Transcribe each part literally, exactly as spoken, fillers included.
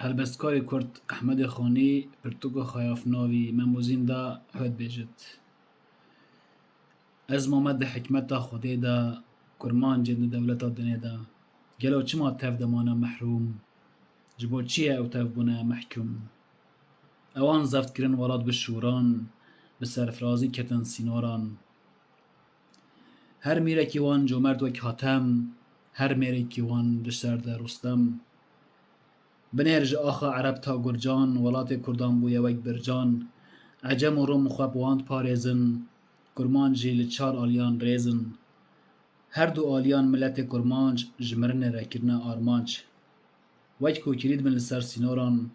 Helbestkarê Kurd Ehmedê Xanî pirtûka xwe ya finavî Mem û Zîn de hewt bêjit. Ez mame di hikmeta Xwedê de, kurmancên di dewleta dinê de. Gelo çima tev dimane mehrûm? Ji bo çi ye ew tev bûne mehkûm? Ewan zeft kirin welat bi şûran, bi serfirazî ketin sînoran. Her mîrekî wan comert wek Hatem, her mêrekî wan di şer de Rustem. Binêr ji axa Ereb ta Gurcan, welatê Kurdan bûye wek bircan. Ecem û Rom xwe bi wan diparêzin, Kurmanc jî li çar aliyan rêz in. Her du aliyan miletê Kurmanc ji mirinê re kirine armanc. Wek ku kilît bin li ser sînoran,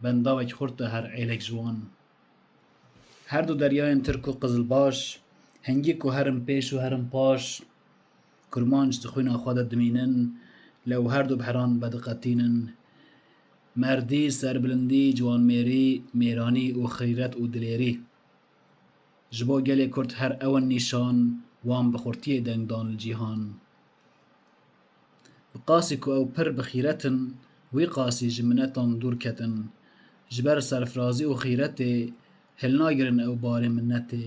bendavek xurt e her êlek ji wan. Her du deryayên Tirk û Qizilbaş, hingî ku herin pêş û herin paş, Kurmanc di xwîna xwe de dimînin, lew her du behran vediqetînin. Merdî, serbilindî, ciwanmêrî, mêranî û xîret û dilêrî. Ji bo gelê Kurd her ew in nîşan, wan bi xurtiyê deng dan li cîhan. Bi qasî ku ew pir bi xîret in, wî qasî ji minetan dûr ketin. Ji ber serfirazî û xîretê hilnagirin ew barê minetê.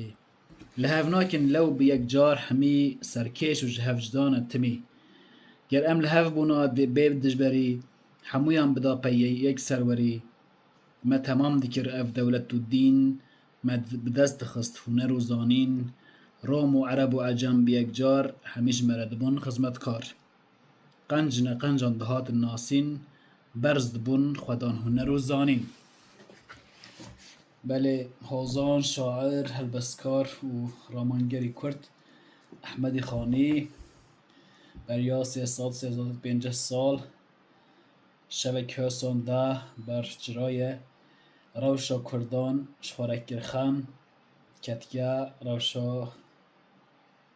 Li hev nakin lew bi yek car hemî serkêş û ji hev cuda ne timî. Ger em li hev bûna dê bê dijberî, hemûyan bida pey yek serwerî. Me temam dikir ev dewlet û dîn, me d-, bi dest dixist huner û zanîn. Rom û Ereb û Ecem bi yek car hemî ji me re dibûn xizmetkar. Qenc neqencan dihatin nasîn, berz dibûn xwedan huner û zanîn. Belê, hozan, şair, helbestkar û ramangerî Kurd Ehmedî Xanî beriya sê sed, sê sed û pêncî sal şevek hewsan de ber çiraye rewşa Kurdan ji xwe re kir xem, ketiye rewşa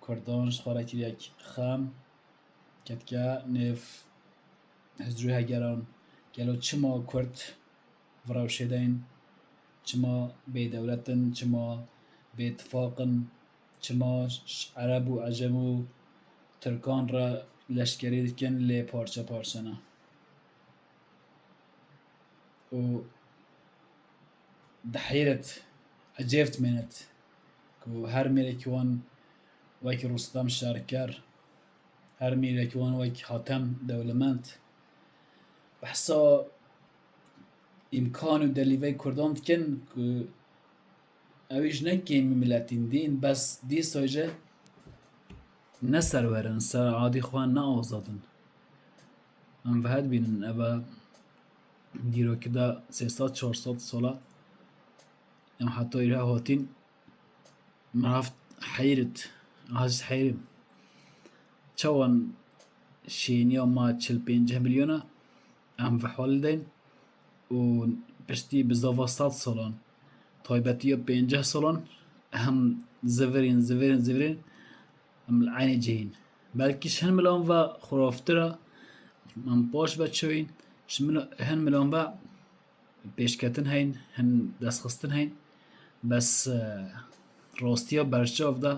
Kurdan ji xwe re kiriye xem, ketiye nêv hizr û hegeran. Gelo çima Kurd vi rewşê de in? Çima bêdewlet in? Çima bêtifaq in? Çima ji Ereb û Ecem û Tirkan re leşkerî dikin lê parçe parçe ne? Û diheyret, ecêb dimênet ku her mêrekî wan wek Rustem şerker, her mêrekî wan wek Hatem dewlemend, behsa îmkan û delîvey Kurdan dikin ku ew jî ne kêmî miletîn dîn, bes dîsa jî ne serwer in, ser adî xwe ne azad in. Em vehet bînin, eve dîrokî de sê sed çar sed sala em heta îre hatîn, min haft heyrit, ez heyrim. Çawan şêniya ma çil pênceh milyona em vehwal deyn û piştî bizava sed salan, taybetiya pênceh salan em zivirîn, zivirîn, zivirîn, em li eynê cihîn. Belkî ji hin milan ve xuraftir e, em paş ve çewîn, ji mil-, hin milan ve pêşketin heyn, hin destxistin heyn. Bes, e, rastiya berçav de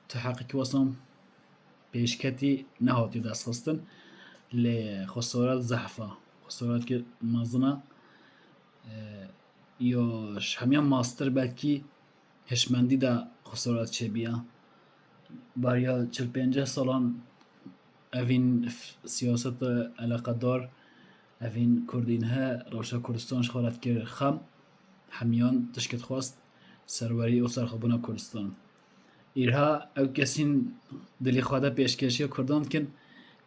tu heqîqî wesan pêşketî nehatiye destxistin. Lê xesaret zehf e. Xesaretkî mezin e. E, yo ji hemiyan mastir belkî hişmendî de xesaret çêbiya. Beriya çil pênceh salan evîn f-, siyaseta eleqedar, evîn kurdîn he, rewşa Kurdistan ji xwe re dikir xem, hemiyan tişkê dixwest serwerî û serxwebûna Kurdistan. Îrha ew kesîn dilê xwe de pêşkeşiya Kurdan dikin,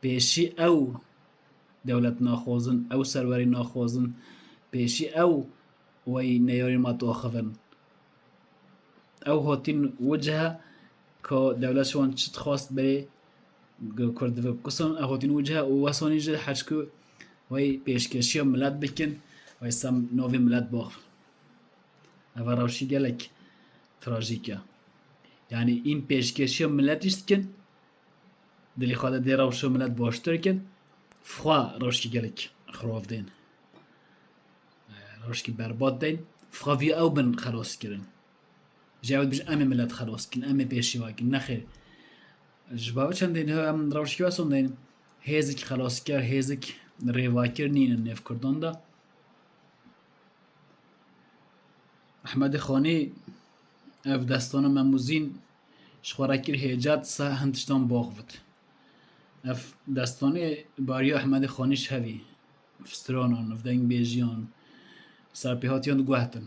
pêşî ew dewlet naxwazin, ew serwerî naxwazin, pêşî ew wey neyarî ma diaxivin. Ew hatîn wicihe ku dewlet ji wan çi dixwast berê, ku Kurd divê bikusin, ew hatîn wicihe û wesanî jî heçku wey pêşkeşiya milet bikin, wey sem novê milet baxivin. Eva rewşî gelek trajîk e. Yanî în pêşkeşiya miletî jî dikin, dilê xwe de dê rewşa milet baştir kin, xwe rewşkî gelek xirov deyn. Rewşkî berbat deyn. Xwe vî ew bin xelos kirin. Ji ew dibêjin, em ê milet xelos kin, em ê pêşî ve kin. Nexêr. Ji bava çendên he em rewşkî weson deyn. Hêzik xelosker, hêzik rêvakir nînin nêv Kurdan de. Ehmedê Xanî ev destana Memûzîn ji xwe re kir hêcet, se hin tiştan bax vit. Ev destanê bariya Ehmedê Xanî ji hevî, stranan, û dengbêjiyan, serpêhatiyan diguhtin.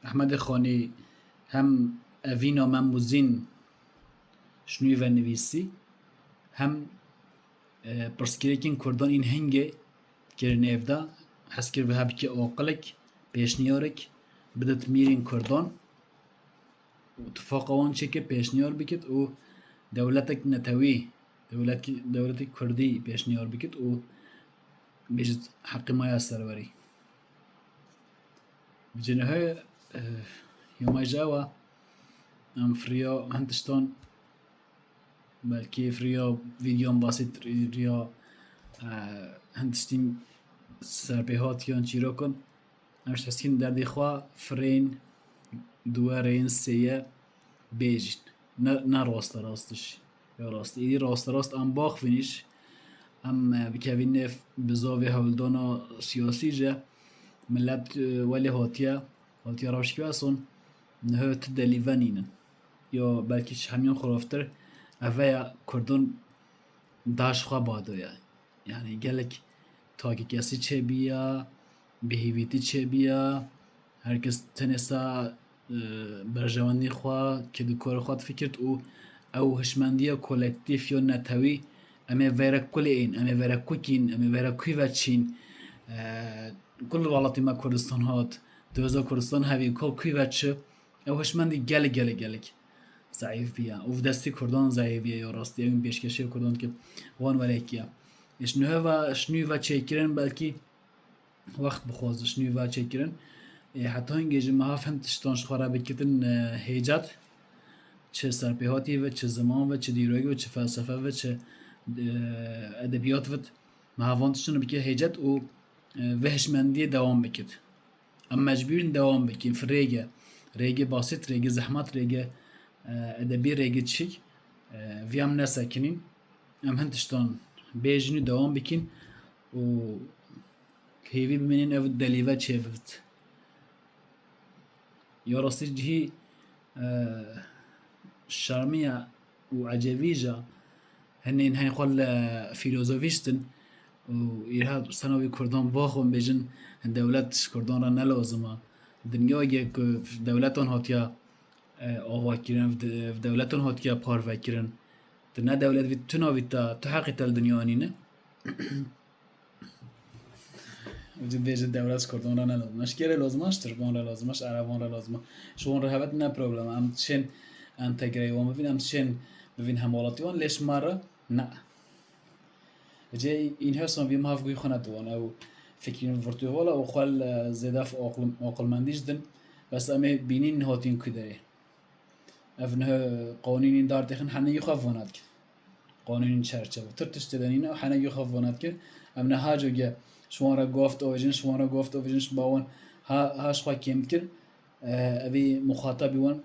Ehmedê Xanî hem evîna Memûzîn ji nû ve nivîsî, hem e, pirsgirêkên Kurdan în hingê kirin êvda, hez kir ve hebike aqilek, pêşniyarek bidit mîrên Kurdan û tifaqa wan çêkir pêşniyar bikit û dewletek netewî, dewletek, dewletek Kurdî pêşniyar bikit û bêjit heqê me ya serwerî. Cinihe, e, yoma ji ewa, em firiya hin tiştan Belkî riya vîdyoyan basît, riya, e, hin tiştîn serpêhatiyan çîrokan. Em ji hesîn derdê xwe firên duwe rêyên sêye bêjin. Ne, ne raste rast iş. Ya rast. Îdî raste rast em baxvîn iş. Em, e, bikevîn nêv bizavê hewldana siyasî jî. Millet, e, welê hatiye, hatiye rewşkê eson. Niho tu delîve nînin. Ya belkî ji hemiyan xirabtir, ev e ya Kurdan daş xwe badoya. Yani gelek takîkesî çêbiya, bêhîvîtî çêbiya, her kes tenê sa, e, berjewendî xwe, kedûkora xwe difikirt û ew hişmendiya kolektîf ya netewî, em ê vere kulê ên, em ê vere kukîn, em ê vere kuî ve çîn, e, kul welatî me Kurdistan hat, doza Kurdistan hevî, kul kuî ve çi, Ew hişmendî gelek, gelek, gelek zeîf bîya. Û bi destî Kurdan zeîf bîya ya rastî. Ew ên pêşkêşiya Kurdan dike wan welek ya. Ji nû ve, ji nû ve çêkirin belkî wext bixwaze ji nû ve çêkirin. Ê, heta hingê jî me hav hin tiştan ji xwe re bikitin, e, hêcet. Çi serpêhatî ve, çi ziman ve, çi dîrok ve, çi felsefe ve, çi, e, edebiyat ve. Me hav van tiştan bike hêcet û, e, vê hişmendiyê dewam bikit. Em mecbûr in dewam bikin. Fi rêge, rêge basît, rêge zehmet, rêge, e, edebî, rêge çik, e, vî em nesekinîn. Em hin tiştan bêjin û dewam bikin û hêvî bimînin ev delîve çêbibit. Ya rastî cihî, e, şermiye û ecebî jî. Hinên hey xwe li fîlozofî şitin û îha sena wî Kurdan baxwin bêjin, dewlet ji Kurdan re ne lazim e. Dinyayê ku dewletan hatiye, e, avakirin, ev de-, ev dewletan hatiye parvekirin. Tu ne dewlet vî, tu navî te, tu heqî te li dinya nîne. Û dibêje dewlet ji Kurdan re ne lazim e. Ji kê re lazim e? Ji Tirkan re lazim e, ji Erevan re lazim e. Ji wan re hebe ne problem e. Em dişên entegreyê wan bibîn, em dişên bibîn hemwelatî wan, lê ji me re ne. Vêcê înherson vî mav guhî xwe nedidin. Ew fikrîn virtual e û xwe li zêde f-, aqil-, aqilmendî jî din. Bes em ê bînîn hatîn ku derê. Ev niha qanûnên dar têxin henekî xwe vana dikin. Qanûnên çerçeve. Tir tiştê de nîne, henekî xwe vana dikin. Em niha coge ji wan re gov diavêjin, ji wan re gov diavêjin, ji ba wan ha, ha ji xwe kêm dikin. E, evî muxatabî wan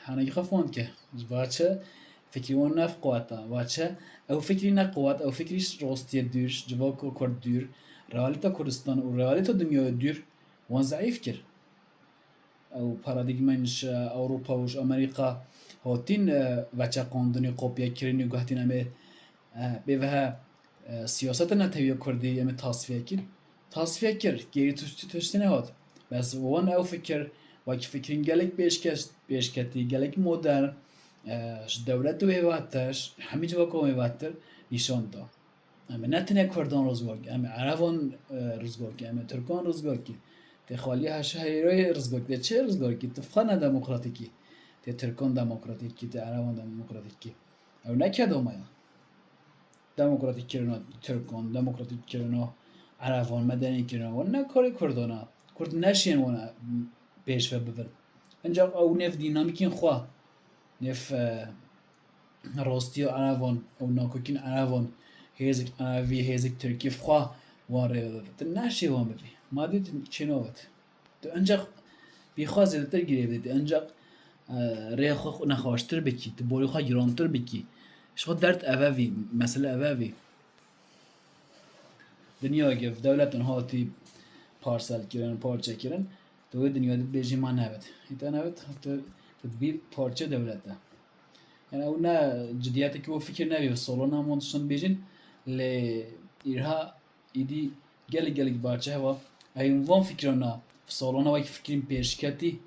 henekî xwe van dike. Ji va çi? Fikrî wan ne quwet e. Va çi? Ew fikrî ne quwet, ew fikrî ji rastiyê dûr, ji civaka Kurd dûr, realîta Kurdistan û realîta dinyayê dûr wan zeîf kir. Ew paradîgmên ji Ewropa û ji Amerîka hatîn, e, veçeqandinê, kopyekirinê, guhetîn em ê, e, bêvehe, e, siyaseta netewiya Kurdî em ê tasfiye kir. Tasfiye kir, gêrî tiştî, tiştî nehat. Bes wan ew fikir, wekî fikrên gelek pêşkeş-, pêşketî, gelek modern, e, ji dewlet wê vetir, ji hemî civaka wê vetir nîşan da. Em ê ne tenê Kurdan rizgar kî, em ê Erevan, e, rizgar kî, em ê Tirkan rizgar kî. Tê xaliya heşa heyroyê rizgar kî, tê çê rizgar kî, tu xwe ne demokratîkî. Tê Tirkan demokratîkî, tê Erevan demokratîkî. Ew ne keda me ya. Demokratîk kirina Tirkan, demokratîk kirina Erevan, medenî kirina wan ne karê Kurdan e. Kurd neşên wan pêş ve bibin. Ancak ew nêv dînamîkên xwe, nêv, e, rastiya Erevan û nakokîn Erevan, hêzik Erevî, hêzik Tirkî xwe wan rê ve bibit. Tu neşê wan bibî. Ma dî tu çênavit. Tu ancak vî xwe zêdetir girê bidî. Tu ancak, e, rêya xwe nexweştir bikî. Tu borî xwe girantir bikî. Ji xwe derd ev e vî, mesele ev e vî. Dinya ge dewletin hatî parsel kirin, parçe kirin. Di wê dinya de dibêjî ma nevit. Hîta nevit, tu, tu dibî parçe dewlet e. Yani ew ne cidiyetekî bo fikir nebî, salona hemû tiştan dibêjin, lê îrha îdî gelek gelek parçe heva. Ew van fikrana, salona wek fikrên pêşketî,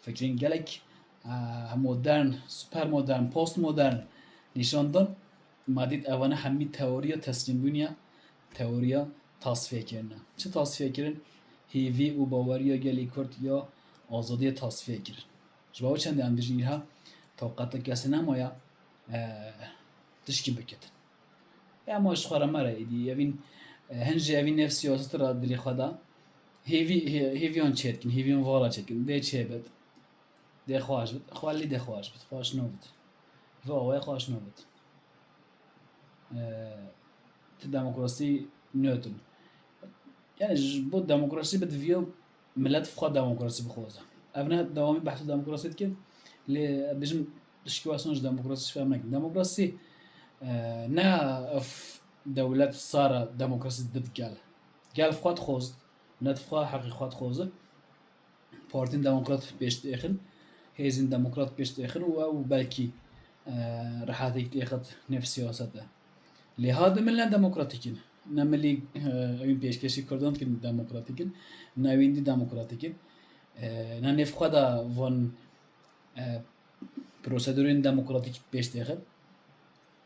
fikrên gelek, e, modern, super modern, post modern nîşan dan. Ma dît evane hemî teoriya teslîmbûnê ye, teoriya tasfiye kirine. Çi tasfiye kirin? Hêvî û baweriya gelê Kurd ya azadiye tasfiye kirin. Ji bo çendê em dijîn îha taqeta kesê nemaye, e, tişkî bikitin. Ya ma ji xwe re mere êdî, evîn, e, hin jî evîn nefsî siyaset re dilê xwe de hêvî, hê-, hêviyan çêdikin, hêviyan vala çêdikin, dê çêbit. Dê xweş bit. Xwelî dê xweş bit. Xweş nabit. Ve awaya xweş nabit. Ee, ti demokrasî nötun. Yani ji bo demokrasî bit viyo millet xwe demokrasî bixwaze. Ev ne dewamî behsa demokrasî dikin. Lê bijim tişkî wesan ji demokrasî fem nekin. Demokrasî, e, ne ev dewlet sara demokrasî did gel. Gel xwe dixwazit. Millet xwe heqî xwe dixwazit. Partiyên demokrat pêş dixin, hêzên demokrat pêş dixin û ew belkî, e, rehetîk dixit nêv siyasete. Lê ha di millet demokratîk in. Ne milî, e, ewîn pêşkêşî Kurdan dikin demokratîk in, ne ewîn dî demokratîk in. E, ne nêv xwe de van, e, prosedurên demokratîk pêş dixin.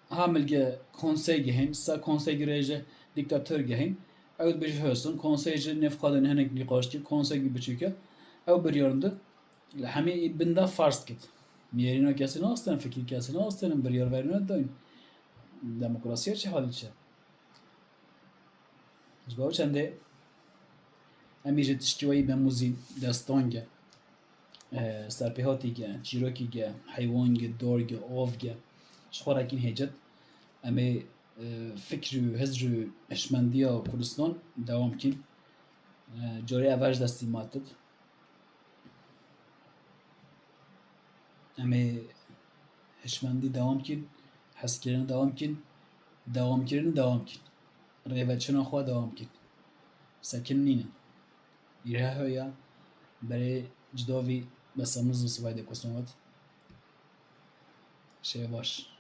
Ha milge konseygê hên, sa konseygê rêje diktatorgê hên. Ew dibêje hêsin, konsey ji nêv xwe de hinek nîqaş dike, konseygê biçûk e. Ew biryar dide, li hemî bin de farz dikit. Mêrîna kesî nastên, fikrî kesî nastên, biryarverî nedayîn. Demokrasiya çi halî çi? Ji bo çendê em ê ji tiştî weyî bemûzî destan ge, e, serpêhatî ge, çîrokî ge, heywan ge, dar ge, av ge, ji xwe re kîn hêcet. Em ê, e, fikr û hizr û hişmendiya Kurdistan dewam kîn. E, carê ev ji destî ma dit. Em ê hişmendî dewam kîn, hezkirinê dewam kîn, dewamkirinê dewam kîn. Rêveçûna xwe dewam kîn. Sekin nîne. Îrhe hoya berê cidavî besamizin sivay de kuson vet. Şev baş.